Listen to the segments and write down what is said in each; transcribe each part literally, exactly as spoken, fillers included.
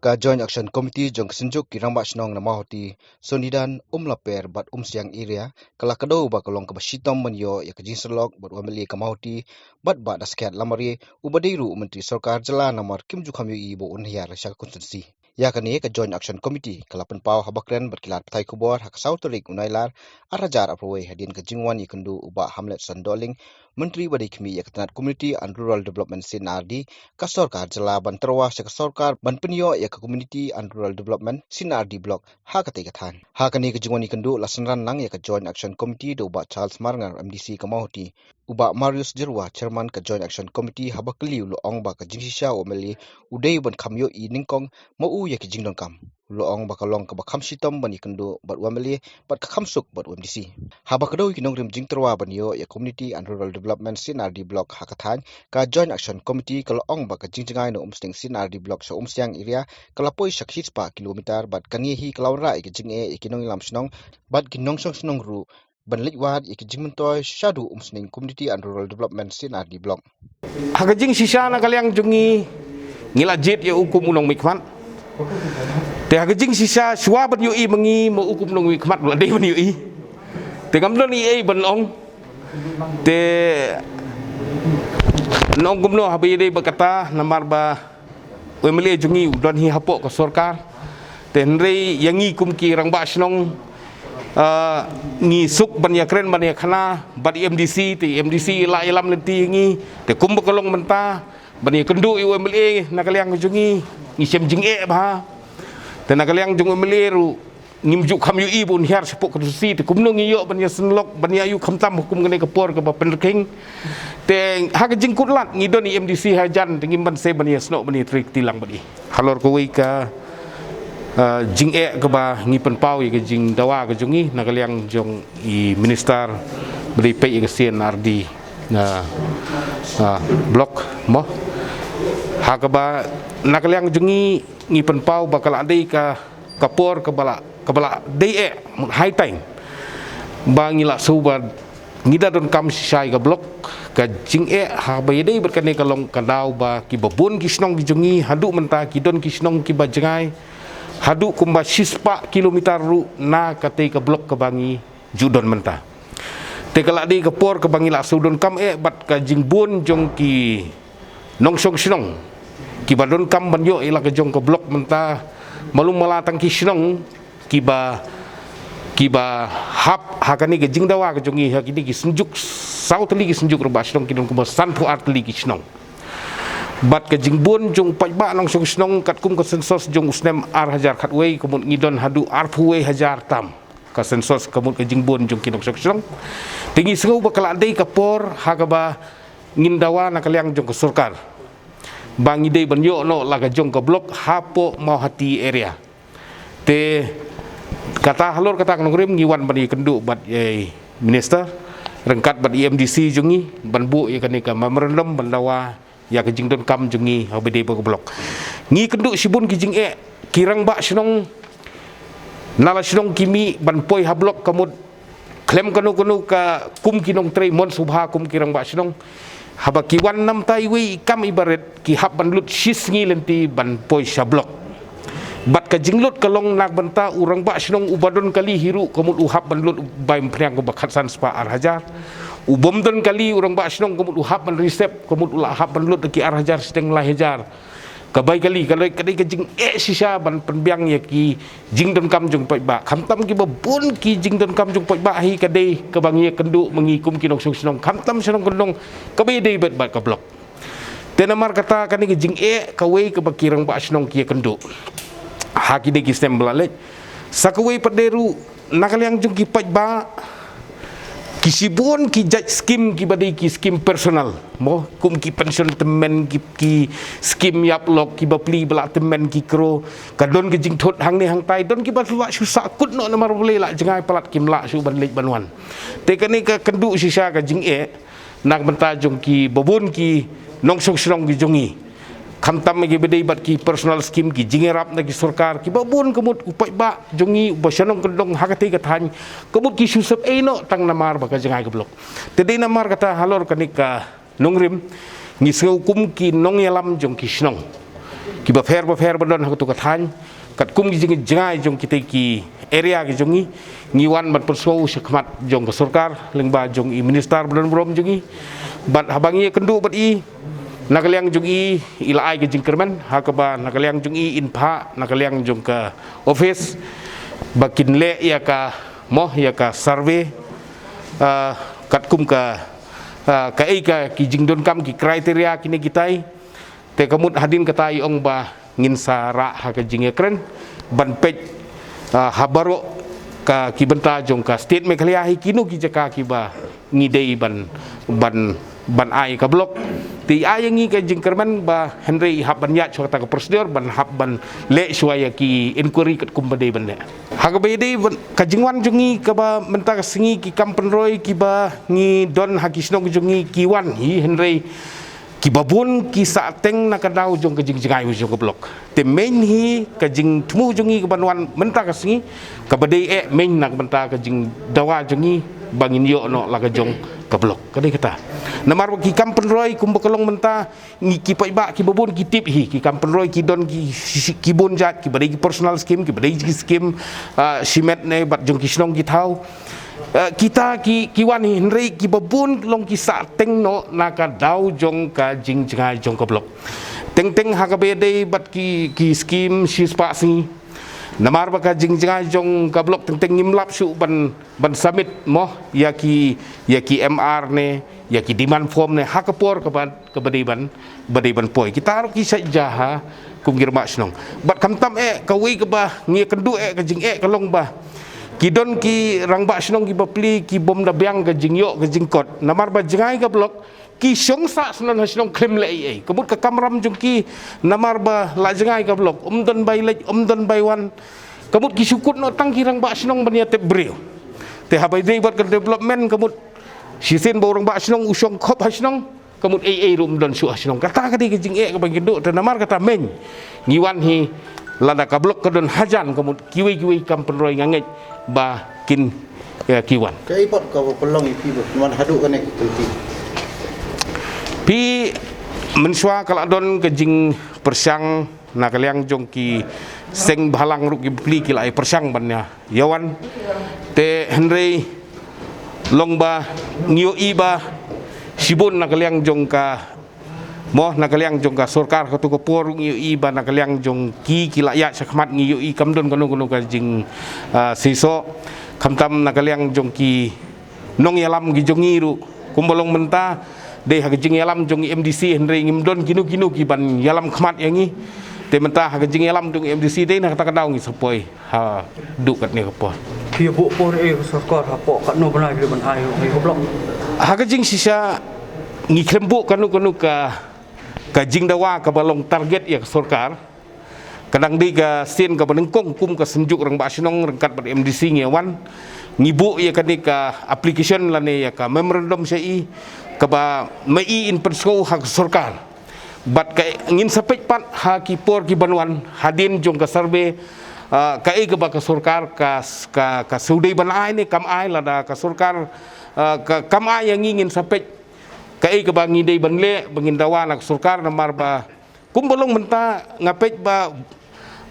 Ka Joint Action Committee jong ka Synjuk ki Rangbah Shnong na Mawhati, Sonidan, Umlaper bad Umsiang Area, ka la kdew ba ka long kaba shitom ban ïoh ïa ka jingsyllok bad u M L A ka Mawhati bad Bah Daskhiat Lamare, uba dei ruh u Myntri Sorkar Jylla, namar kim ju kham ïohi ba un hiar sha ka constituency. Ïa kane ka Joint Action Committee ka la pynpaw haba kren bad ki lad pathai khubor ha ka saw tarik u Nailar, ar hajar arphew wei, hadien ka jingwan ïakynduh u Bah Hamletson Dohling, Myntri ba dei khmih ïa ka tnat Community and Rural Development, C and R D, ka Sorkar Jylla ban tyrwa sha ka sorkar ban pynïoh ïa ka Community and Rural Development, C and R D Block ha katei ka thaiñ. Ha kane ka jingwan ïakynduh la synran lang ïa ka Joint Action Committee da u Bah Charles Marngar, M D C ka Mawhati, u Bah Marius Jyrwa, Chairman ka Joint Action Committee, haba kylli u la ong ba ka jingshisha u M L A u dei ban kham ïohi nyngkong ma u ïa ki jingdonkam. U la ong ba ka long kaba kham shitom ban ïakynduh bad u M L A bad ka kham suk bad u M D C. Haba kdew ïa ki nongrim jingtyrwa ban ïoh ïa Community and Rural Development, C and R D Block ha ka thaiñ, ka Joint Action Committee ka la ong ba ka jingjngai na Umsning C and R D Block sha Umsiang Area ka la poi sha ka shispah kilometer bad kane hi ka la wanrah ïa ka jingeh ïa ki nongïalam shnong bad ki nongshong shnong ruh ban leit wad ïa ki jingmyntoi shaduh Umsning Community and Rural Development, C and R D Block. Ha ka jingshisha na ka liang jong ngi, ngi la jied ïa u kum u nongmihkhmat. Te ha ka jingshisha shuwa ban ïohi ma ngi ma u kum u nongmihkhmat la dei ban ïohi. Te ngam don ei ei ban ong. Te nong kumno haba ïadei bad kata, namar ba u M L A jong ngi u don hi hapoh ka sorkar. Te hynrei ïa ngi kum ki rangbah shnong, ah, ngi suk ban ïakren ban ïakhana bad i M D C, te i M D C i la ïalam lynti ïa ngi. Te kumba ka long mynta ban ïakynduh ïa u M L A na ka liang jong ngi, ngi shem jingeh bha. Te na ka liang jong u M L A ruh ngim ju kham ïohi ba un hiar shapoh ka constituency, te kumno ngi ïoh ban ïasynlok ban ïa ïoh khamtam ha kum kane ka por kaba pynrkhing. Te ha ka jingkut lad ngi don i M D C hajan, te ngim banse ban ïasnoh ban ïatrei kti lang bad i. Halor kawei ka, ah, jingeh kaba ngi pynpaw ïa ka jingdawa ka jong ngi na ka liang jong i minister ba dei peit ïa ka C and R D, ah, ah, block mo. Ha kaba na ka liang jong ngi ngi pynpaw ba ka la dei ka ka por kaba la, kaba la dei eh, high time ba ngi la shu ba ngi da donkam shisha ïa ka block. Ka jingeh haba ïadei bad kane ka long ka daw ba kiba bun ki shnong ki jong ngi haduh mynta ki don ki shnong kiba jngai haduh kumba shispah kilometer ruh na katei ka block kaba ngi ju don mynta. Te ka la dei ka por kaba ngi la shu donkam eh bad ka jingbun jong ki nongshong shnong kiba donkam ban ïoh ïa la ka jong ka block mynta, malu mala tang ki shnong kiba, kiba hap ha kane ka jingdawa ka jong ngi, ha kine ki synjuk, saw tylli ki synjuk rangbah shnong, ki don kumba sanphew ar tylli ki shnong. Bad ka jingbun jong u paidbah nongshong shnong katkum ka census jong u snem ar hajar khatwei, ka mut ngi don haduh arphew wei hajar tam ka census, ka mut ka jingbun jong ki nongshong shnong. Te ngi sngew ba ka la dei ka por ha kaba ngin dawa na ka liang jong ka sorkar ba ngi dei ban ïoh noh la ka jong ka block hapoh Mawhati area. Te kata, halor kata ka nongrim ngi wan ban ïakynduh bad i minister ryngkat bad i M D C jong ngi ban buh ïa kane ka memorandum ban dawa ïa ka jingdonkam jong ngi haba dei bad ka block. Ngi kynduh shibun ki jingeh, ki rangbah shnong na la shnong ki mih ban poi ha block, ka mut khlem kano kano ka kum ki nongtrei mon sngewbha kum ki rangbah shnong. Haba ki wan namta iwei i kam iba rit ki hap ban lut shisngi lynti ban poi sha block. Bad ka jinglut ka long na ka bynta u rangbah shnong uba don kali hi ruh ka mut u hap ban lut bai umphniang kumba khatsan spah ar hajar. U bym don kali u rangbah shnong ka mut u hap ban reserve, ka mut u la hap ban lut da ki ar hajar shiteng lai hajar. Ka bai kali, ka dei, ka dei ka jingeh shisha ban pynbiang ïa ki jingdonkam jong paidbah. Khamtam kiba bun ki jingdonkam jong paidbah hi ka dei kaba ngi ïakynduh ma ngi kum ki nongshong shnong, khamtam shnong kyndong kaba ïadei bad, bad ka block. Te namar kata kane ka jingeh kawei kaba ki rangbah shnong ki ïakynduh ha ki dei ki snem ba la leit. Sa kawei pat de ruh na ka liang jong ki paidbah, ki shibun ki jait skim kiba dei ki skim personal mo, kum ki pension tymmen, ki, ki skim ïap lok, kiba plie ba la tymmen ki kro. Ka don ka jingthut hangne hangtai, don kiba la shu sahkut noh namar balei la jngai palat kim lah shuh ban leit ban wan. Te kane ka kynduh shisha ka jingeh na ka bynta jong kiba bun ki nongshong shnong ki jong ngi. Khamtam kiba dei bad ki personal skim, ki jingïarap na ki sorkar, kiba bun ka mut u paidbah jong ngi uba shnong kyndong ha katei ka thaiñ ka mut ki shu sep ei noh tang namar ba ka jngai ka block. Te dei namar kata halor kane ka nongrim ngi sngew kum ki nongïalam jong ki shnong kiba pher ba pher ba don ha katu ka thaiñ, katkum ki jing jngai jong kitei ki area ki jong ngi, ngi wan ban pynsngew sha khmat jong ka sorkar lyngba jong i minister ba don burom jong ngi. Bad haba ngi ïakynduh bad i, na ka liang jong i, i la ai ka jingkyrmen, ha kaba na ka liang jong i in phah na ka liang jong ka office ba kin leh ïa ka, mo, ïa ka survey, ah, katkum ka, ah, kaei ka ki jingdonkam, ki criteria kine kitai. Te ka mut hadien kata i ong ba ngin sa rah ha ka jingïakren ban peit, ah, ha baroh ka ki bynta jong ka state Meghalaya hi, kino ki jaka kiba ngi dei ban, ban, ban ai ka block. Te i ai ïa ngi ka jingkyrmen ba hynrei i hap ban ïaid shuwa kata ka procedure, ban hap ban leh shuwa ïa ki inquiry katkum ba dei ban leh. Ha kaba ïadei bad ka jingwan jong ngi kaba mynta ka sngi, ki kam pynroi kiba ngi don ha ki shnong jong ngi ki wan hi, hynrei kiba bun ki sah teng na ka daw jong ka jingjngai jong ka block. Te main hi ka jingthmu jong ngi kaban wan mynta ka sngi, kaba dei eh main na ka bynta ka jingdawa jong ngi ba ngin ïoh noh la ka jong ka block. Ka dei kata. Namar ba ki kam pynroi kumba ka long mynta, ngi ki paidbah kiba bun ki tip hi, ki kam pynroi ki don ki, ki bun jait, kiba dei ki personal scheme, kiba dei ki scheme, ah, shimet ne bad jong ki shnong ki thaw. Eh, kita ki, ki wan hi, hynrei kiba bun long ki sah teng noh na ka daw jong ka jingjngai jong ka block. Teng teng ha kaba ïadei bad ki, ki scheme shispah sngi. Namar ba ka jingjngai jong ka block teng teng ngim lap shuh ban, ban submit, mo, ïa ki, ïa ki M R ne, ïa ki demand form ne, ha ka por kaba, kaba dei ban, ba dei ban poi. Kita ruh ki sait ja ha kum ki rangbah shnong. Bad khamtam eh, kawei kaba ngi ïakynduh eh ka jingeh ka long ba ki don ki rangbah shnong kiba plie ki bym da biang ka jingïoh ka jingkot. Namar ba jngai ka block, ki shong sah shnong ha shnong khlem leh ei ei. Ka mut ka kamram jong ki, namar ba la jngai ka block, ym don bai leit, ym don bai wan. Ka mut ki shu kut noh tang ki rangbah shnong ban ïatep briew. Te haba ïadei bad ka development, ka mut shisien ba u rangbah shnong u shong khop ha shnong, ka mut ei ei ruh ym don shuh ha shnong. Kata ka dei ka jingeh kaba ngi kynduh. Te namar kata main ngi wan hi, lada ka block ka don hajan, ka mut kiwei kiwei kam pynroi nga ngeit ba kin, eh, ki wan. Kaei pat kaba pynlong ïa phi ba phi wan haduh kane ka kynti? Phi, mynshuwa ka la don ka jingpyrshang na ka liang jong ki seng bhalang ruh, ki plie ki la ïa pyrshang ban ïa ïa wan. Te hynrei long ba ngi ïohi ba shibun na ka liang jong ka, mo, na ka liang jong ka sorkar katu ka por ngi ïohi ba na ka liang jong ki, ki la ïaid shakhmat ngi ïohi kam don kano kano ka jing, ah, seisoh. Khamtam na ka liang jong ki nongïalam ki jong ngi ruh, kumba long mynta dei ha ka jingïalam jong i M D C, hynrei ngim don kino kino ki ban ïalam khmat ïa ngi. Te mynta ha ka jingïalam jong i M D C dei na kata ka daw ngi sa poi haduh katne ka por. Phi buh por ïa ka sorkar hapoh katno bnai phi ban ai ïa ka block? Ha ka jingshisha ngi khlem buh kano kano ka, ka jingdawa kaba long target ïa ka sorkar. Ka dang dei ka sien kaba nyngkong kum ka Synjuk Rangbah Shnong ryngkat bad M D C ngi wan, ngi buh ïa kane ka application lane ïa ka memorandum sha i, kaba ma i in pynsngew ha ka sorkar. Bad ka ngin sa peit pat ha ki por ki ban wan hadien jong ka survey, ah, kaei kaba ka sorkar ka, ka, ka shu dei ban ai ne kam ai. Lada ka sorkar, ah, ka kam ai ïa ngi, ngin sa peit kaei kaba ngi dei ban leh ba ngin dawa na ka sorkar. Namar ba kumba long mynta nga peit ba,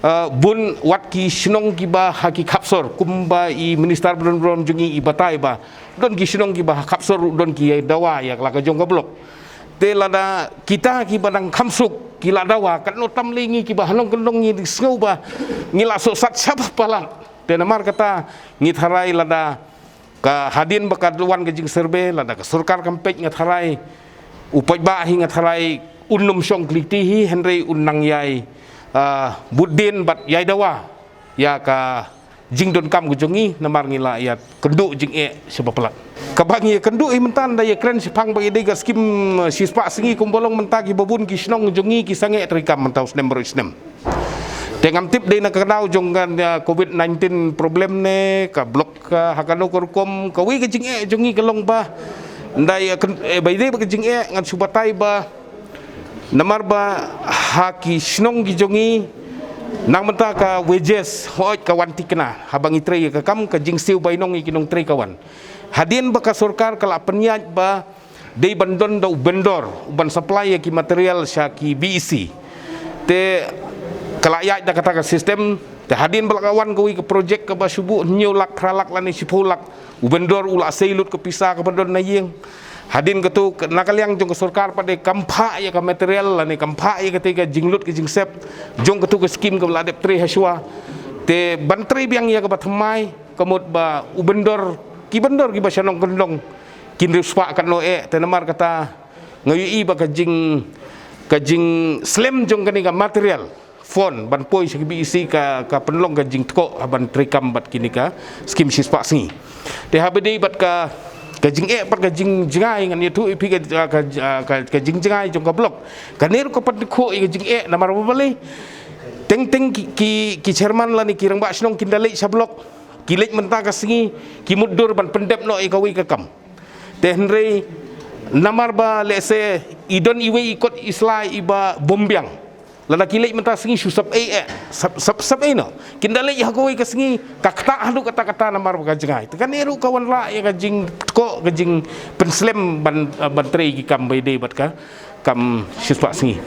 eh, bun wat ki shnong kiba ha ki khapsor, kumba i minister ba don burom jong ngi i batai ba don ki shnong kiba ha khapsor ruh don ki dawa ïa la ka jong ka block. Te lada kita kiba dang kham suk ki la dawa, katno tam lei ngi kiba ha nongkyndong ngi sngew ba ngi la sohsat shaba palat. Te namar kata ngi tharai lada ka hadien ba ka wan ka jingsurvey, lada ka sorkar kam peit, nga tharai u paidbah hi, nga tharai un nym shong kylli kti hi, hynrei un nang ïai, ah, bud dien bad ïai dawa ïa ka jingdonkam ka jong ngi, namar ngi la ïakynduh jingeh shaba palat. Kaba ngi ïakynduh hi mynta da ïakren shaphang ba ïadei ka skim, eh, shispah sngi, kumba long mynta kiba bun ki shnong jong ngi ki sangeh treikam mynta u snem baroh u snem. Te ngam tip dei na ka daw jong ka, eh, covid nineteen problem ne ka block, eh, ha kano ka rukom, kawei ka jingeh jong ngi ka long ba, ndai, eh, kyn-, eh, ba ïadei ba ka jingeh ngan shu batai ba, namar ba ha ki shnong ki jong ngi nang mynta ka wages hooid ka wan thikna, haba ngi trei ïa ka kam, ka jingsiew bainong ïa ki nongtrei ka wan. Hadien ba ka sorkar ka la pynïaid ba dei ban don da u vendor u ban supply ïa ki material sha ki B E C. Te ka la ïaid da kata ka system, te hadien ba la ka wan kawei ka project kaba shu buh hynñiew lak, phra lak lane shiphew lak, u vendor u la sei lut ka pisa kaba don na ïing. Hadien katu ka, na ka liang jong ka sorkar pat de kam phah ïa ka material lane kam phah ïa kata ka jinglut ka jingsep jong katu ka skim kaba la dep trei hashwa. Te ban trei biang ïa kaba thymmai, ka mut ba u vendor, ki vendor kiba sha nongkyndong kin riewspah katno eh, te namar kata nga ïohi ba ka jing, ka jingslem jong kane ka material fund ban poi sha ka B E C ka, ka pynlong ka jingtkoh ha ban treikam bad kine ka skim shispah sngi. Te haba dei bad ka, ka jingeh bad ka jingjngai, ngan ïathuh ïa phi ka, ka, ka, ka jingjngai jong ka block. Kane ruh ka pynkhuh ïa ka jingeh namar ba balei teng teng ki, ki, ki chairman lane ki rangbah shnong kin da leit sha block, ki leit mynta ka sngi, ki mutdur ban pyndep noh ïa kawei ka kam. Te hynrei namar ba lehse i don iwei i kot i sla iba bym biang, lada ki leit mynta sngi shu sap ei eh, sap, sap, sap ei noh. Kin da leit ha kawei ka sngi, ka ktah haduh katta katta namar ba ka jngai. Te kane ruh ka wanrah ïa ka jingtkoh, ka jingpynslem ban, ban trei ki kam ba ïadei bad ka kam shispah sngi.